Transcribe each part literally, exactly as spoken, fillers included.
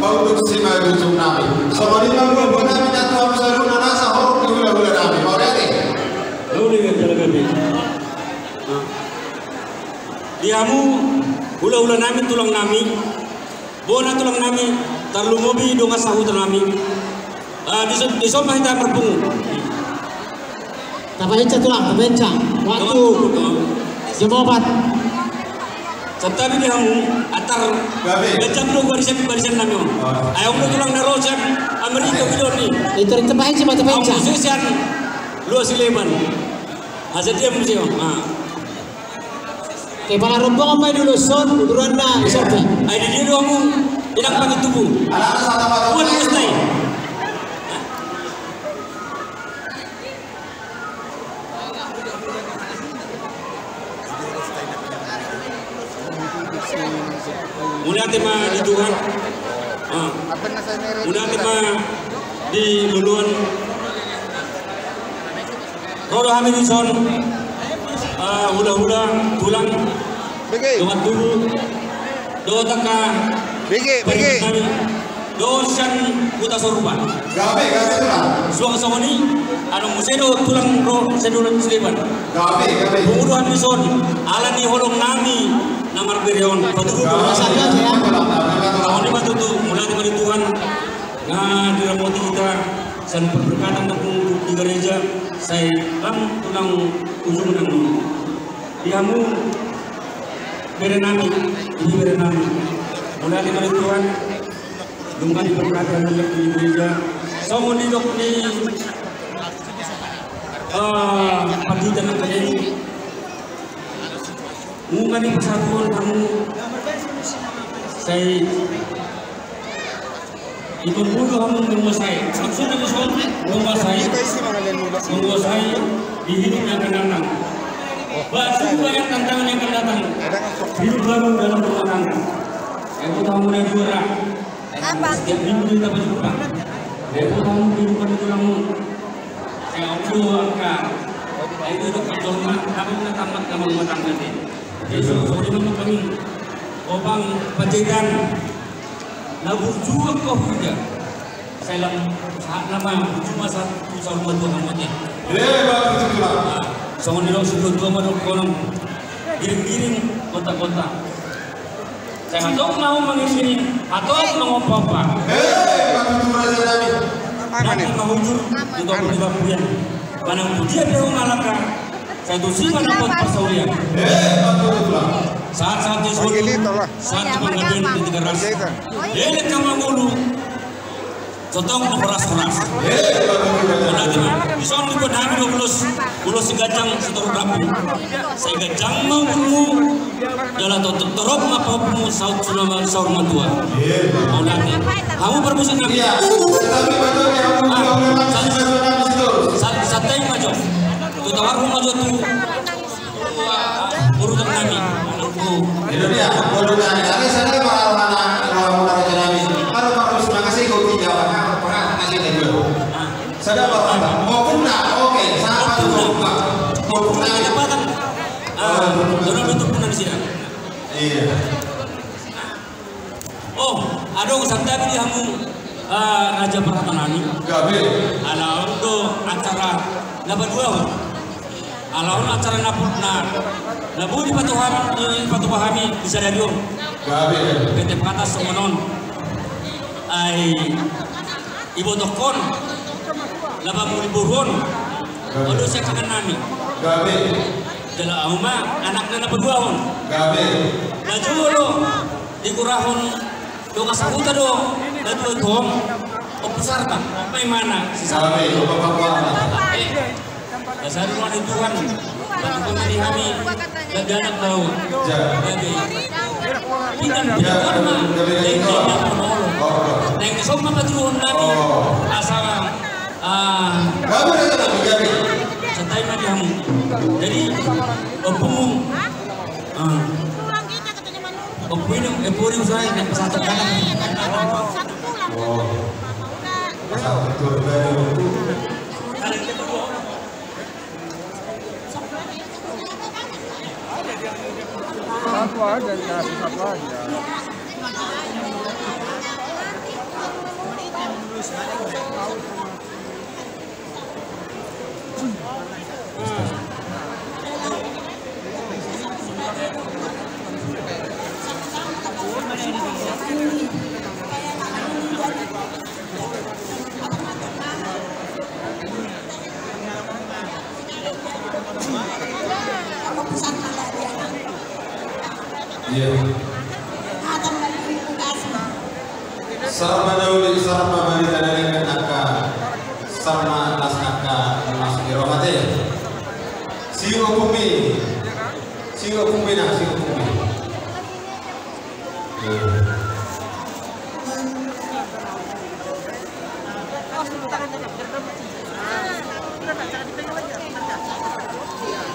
Paunduk simanjujung nami. Songon i ma mauliate nami tu hamu saluhutna na sahoron ni hulahula nami. Mauliate. Mauliate, mauliate. Di hamu hulahula nami, tulang nami. Bona tulang nami, tarlumobi dongan sahuta nami. Ah, di so-, dison ma hita marpungu. Tapahinsa tulang, tapahinsa. Waktu jam opat. Santabi di hamu, antar. Gabe. Ganjang do barisan, barisan nami on. Ah. Ai adong do tulang na ro sian Amerika, video ni. Itu tapahinsa ma, tapahinsa. Adong muse sian Luas Sileban. Asa dia muse on. Ah. Kepala rombongan ma i di ulos on, uduran na isarte. Ai di dia do hamu, inang pangintubu. Buat Luas nai. Mauliate ma di Tuhan. Ah. Mauliate ma di loloan. Ro do hami dison, ah, hulahula, tulang, dongan tubu, dohot angka, dohot sian Huta Sorba. Gabe, gabe, tulang. Suang songon i, adong muse do tulang ro sian Luas Sileban. Gabe, gabe. Pungu do hami dison, ala ni holong nami na marbere on. Patudu do. Gabe, gabe, tulang. Songon i ma tutu, mauliate ma di Tuhan. Nga diramoti hita sian perberkatan na pungu di gareja, sai lam tulang ujung nang di hamu bere nami, di bere nami. Mauliate ma di Tuhan, nunga diberkati hamu di gareja. Songon didok ni, ah, pandita na kalian. Nunga dipasahat Tuhan hamu. Sai Ito mudo hamu menguasai. Maksudna dison, menguasai. Menguasai di hidup yang akan datang. Bahwa sungguh banyak tantangan yang akan datang. Hidup baru dalam rumah tangga. Yang pertama, mulai juara. Apa? Setiap minggu kita berjumpa. Yang pertama, kehidupan itu namun. Saya udah angka. Itu udah pertama, apa yang tamat sama rumah tangga ni. Jadi, so, so, di mana kami? Opang Pacitan. Na burju angka huja. Sai lam sahat nama burju ma sahat tu saur matua hamu ate. Songon nidok si tua-tua ma dohonon. Giring-giring kota-kota. Sai hatop ma hamu mangiring-iring, hatop mangompa-ompa. Nanti mahujur di topi di bambuyan. Manang tu dia pe hamu mangalangka. Sai tusi ma dapot parsaulian. Sahat-sahat di solu, sahat di panggabean di Tigaras. Elek hamu mangolu, so tong ma horas-horas. Dison dibuat hami do ulos, ulos si ganjang si torop rambu. Sai ganjang ma umurmu, jala to-, to-, torop ma pahompu saut saur matua. Mauliate. Hamu parmusik nami. Sa-, santai ma jo. Tu tawarhu ma jo tu. Urutan nami. Itu dia. Urutan nami. Ada sana para anak, para anak nami. Para, para, terima kasih kau tidak. Para, para, terima kasih juga. Sada para, para. Mau puna, oke. Siapa tuh mau puna? Mau puna. Ada apa kan? Ah, dorang tutup puna di sini. Iya. Oh, adong santabi di hamu, eh, raja parhata nami. Gabe. Ala on do acara na paduahon. Ala on acara na pu-, na, na boi dipatupa hami, eh, dipatupa hami di sadari on. Gabe. P T Patas songon on. Ai, ibotohon. Laba muli boruon. Gabe. Olo sian tangan nami. Gabe. Jala au ma anakna na paduahon. Gabe. Na jolo. Digurahon dongan sahuta do na dua tong. Ompu Sarba, paimana si Sarba. Dasari roha ni Tuhan. Bantu kami di hami. Gaganak tau. Gabe. Kita di Tuhan ma. Neng somba paturuhon nami. Asal. Ah. Santai ma di hamu. Jadi ompumu. Ah. Opo ini, eh, puri usai, yang pesantren kanan. Oh. Satu aja, dikasih satu aja. Sarma na uli, sarma barita na denggan angka, sarma las angka las di roha te. Siopumi, siopumi na, siopumi.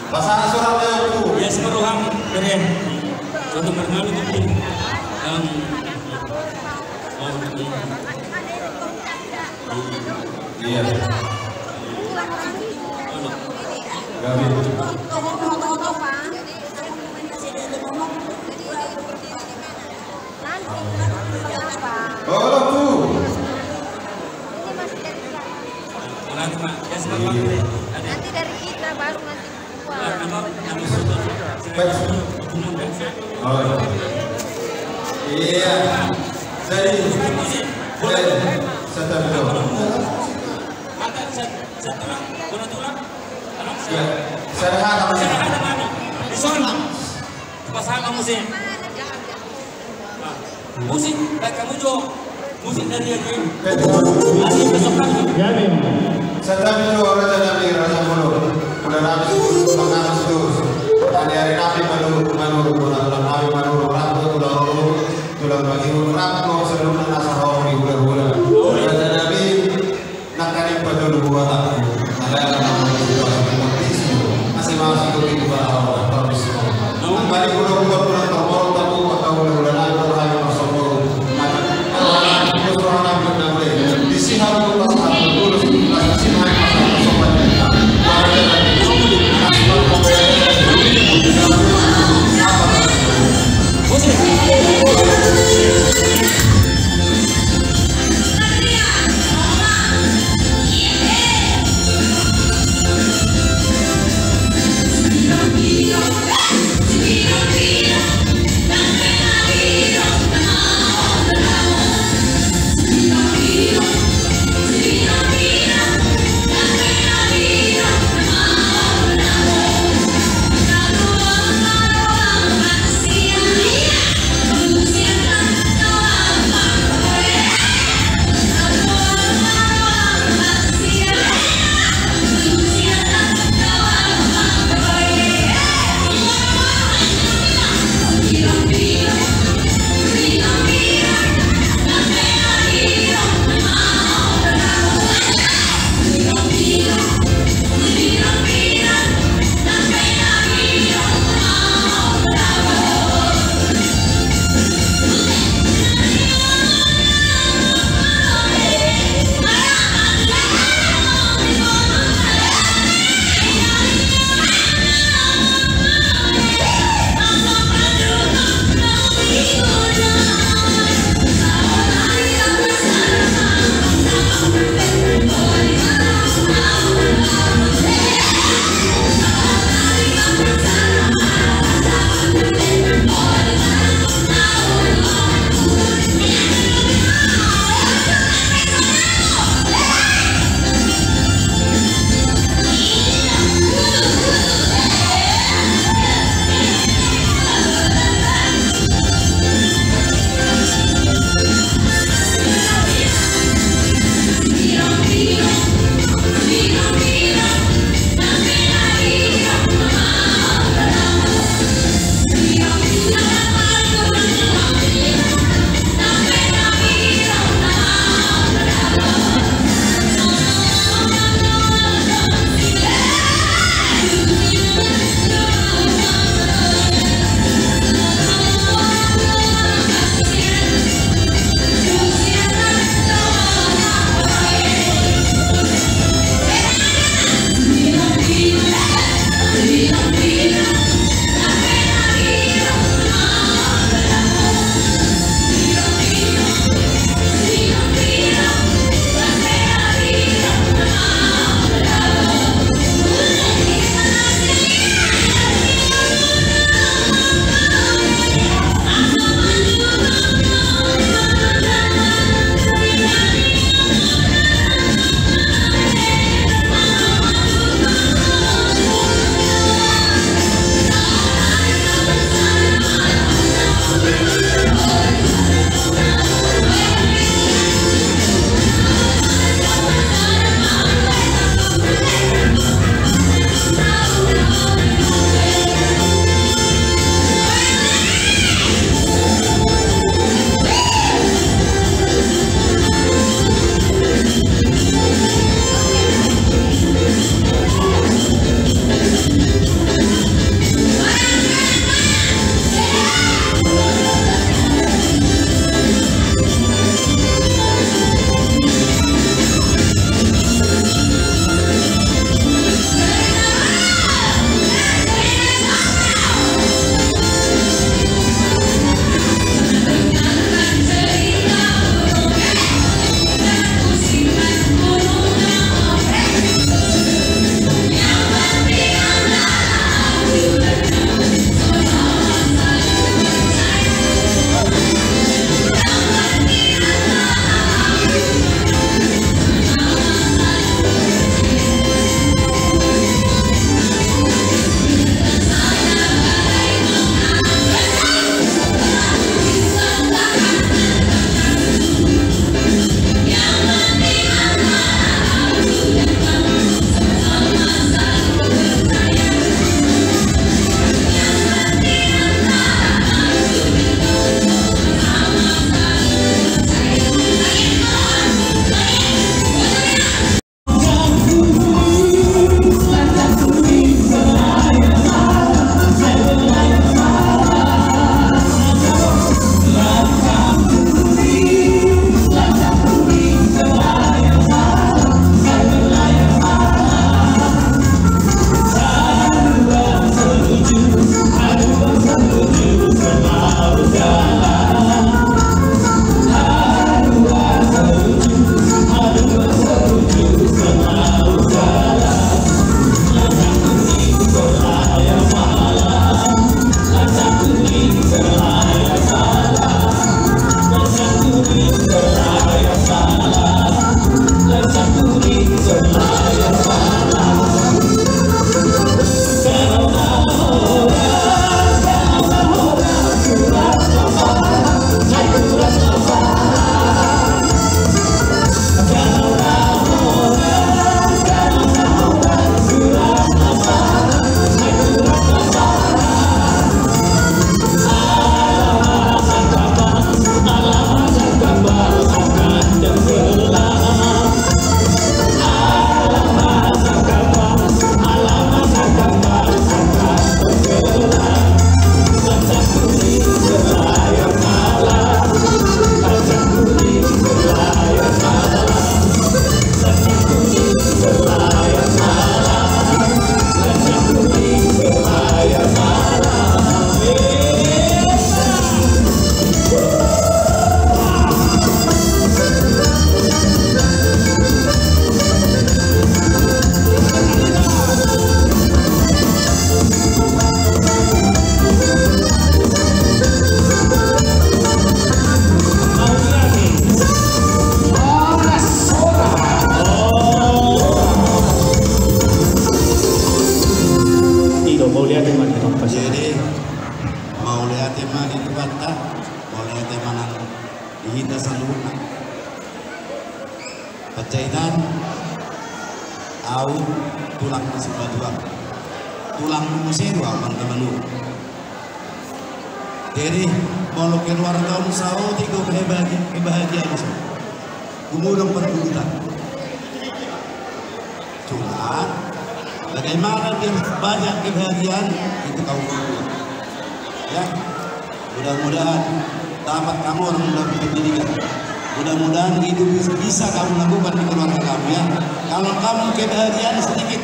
Pasahat surat na tu. Yes, maruham, bere. Satu permalu tu. Em, oh, iya. Gabe. Nanti dari kita baru nanti keluar. Oh, iya. Jadi, eh, saya tak tahu. Ya, saya ada. Dison. Pasangan musik. Musik, baik kamu jo. Musik dari Adi. Adi, besok kan. Ya, Bim. Santabi jo raja nami, raja molo. Udah nami, udah nami terus. Hari-hari nami malu, malu, udah nami malu, rap, udah malu, udah bagi rap, lo seluruh nasa hau di udah, udah. Raja nami, Nangkaning pajolo buat aku. Ada yang nama buat aku. Masih masih kau itu barang orang. Permisi. Nangkaning udah buat orang termorot aku. Maka udah udah nangkau hanya masuk dulu. Maka orang terus orang nangkut nangkut. Di sini aku pas aku terus. Pas di sini aku pas aku sobat. Hita saluhutna. Panjaitan, au tulang ni Situmorang. Tulang muse do au, mangkamanuru. Jadi, molo keluarga on saotik do kebahagi-, kebahagiaan so. Gumodang pargulutan. Cuma, bagaimana biar banyak kebahagiaan, itu kamu mampu. Ya, mudah-mudahan dapat kamu orang dapat pendidikan. Mudah-mudahan itu bis-, bisa kamu lakukan di keluarga kamu, ya. Kalau kamu kebahagiaan sedikit,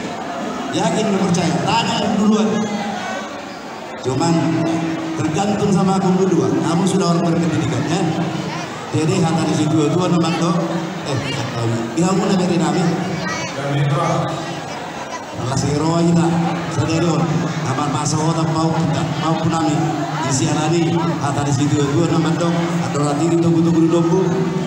yakin dan percaya, tanya duluan. Cuman tergantung sama aku berdua. Kamu sudah orang berpendidikan, ya. Jadi hata ni situa-tua na mandok, eh, hata ni, di hamuna bere nami. Las i ro hita sadari on. Nama masa hota pau kita, pau punami. Di sialani hata ni situa-tua na mandok, andor hata ni togu-togu di lombu.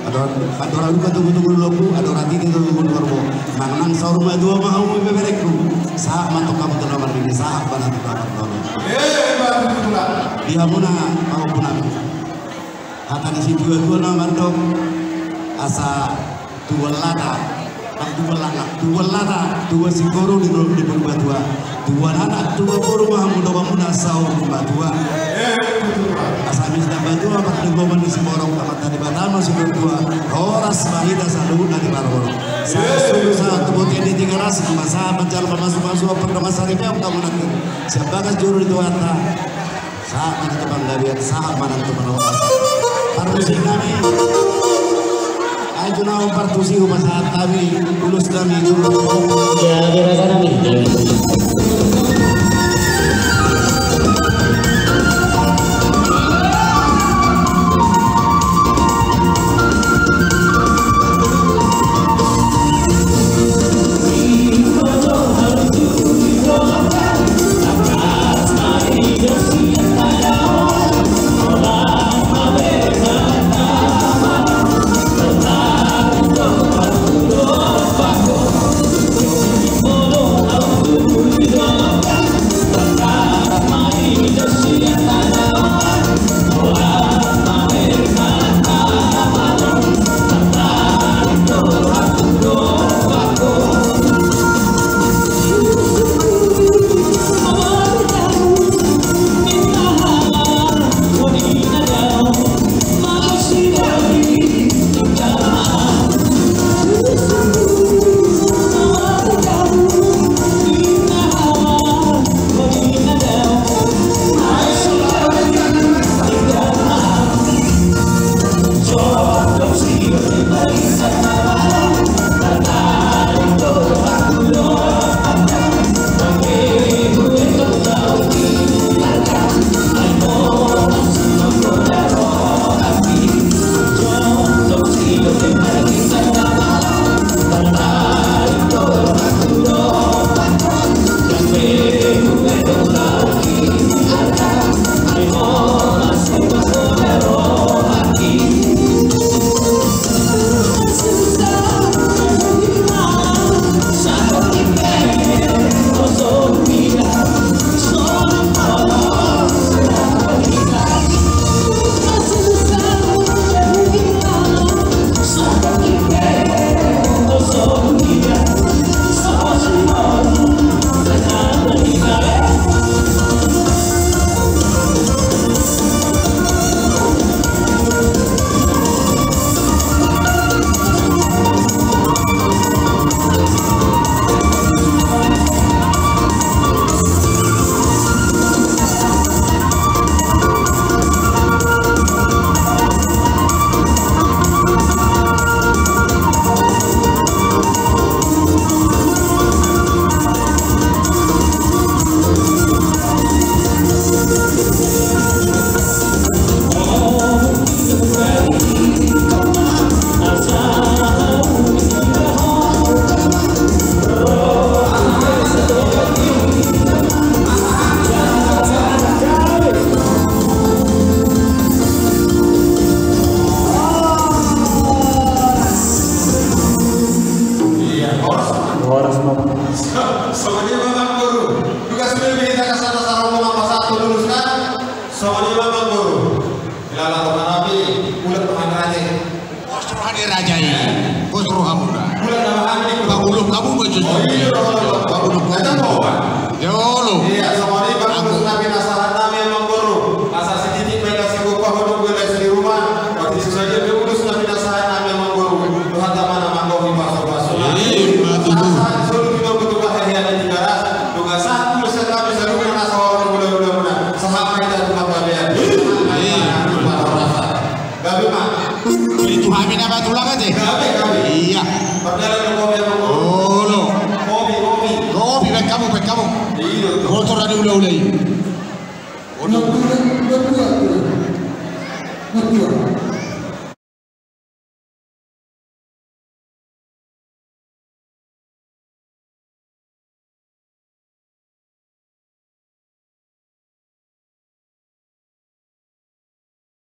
Andor, andor hata ni togu-togu di lombu, andor hata ni togu-togu di lombu. Nang, nang saur matua ma hamu beberekku. Sahat ma tu hamu tu na marnini, sahat ma tu na marnono. Di hamuna pau punami. Hata ni situa-tua na mandok, asa tubuan lata, nang tubuan lata, tubuan lata, tubuan singkoru di, di boru matua. Tubuan anak, tubuan boru ma hamu dohononmuna saur matua. Asa misan matua, pardonganon ni siborok, Amanta Debata ma situa-tua. Horas ma hita saluhutna di parhoro. Sahat tu bontean di Tigaras, masa manjalo pamasu-pasu, pardongan saripeon hamu nangkin. Sian bagas joro ni Tuhanta. Sahat ma nang tu panggabean, sahat ma nang tu panggabean. Parmusik nami. Ajo na on partusi hupasahat hami, ulos nami tu. Ya, biasa nami. Raja i, pos rohamuna. Panguluk hamu ma jo. Panguluk hamu. Jolo. Iya, songon i panguluk na pinasahat nami amangboru. Asa sititi ma i na sigompa ho do beres di rumah. Berarti sadia pe panguluk na pinasahat nami amangboru. Tuhan tamana manggohi pasu-pasu. Ima tutu. Sahat solu di bawah tu pahehean di Tigaras. Tugas satu, sahat nami saluhutna na sahat di bawah-bawahmuna. Sahat ma hita tu panggabean. Sahat ma hita tu panggabean. Gabe ma. Jadi tu hami na batu laga te. Gabe, gabe. Iya. Pardalan do kopi apa? Olo. Kopi, kopi. Kopi, baen hamu, baen hamu. Iya, betul. Motor ada ula-ula i. Olo.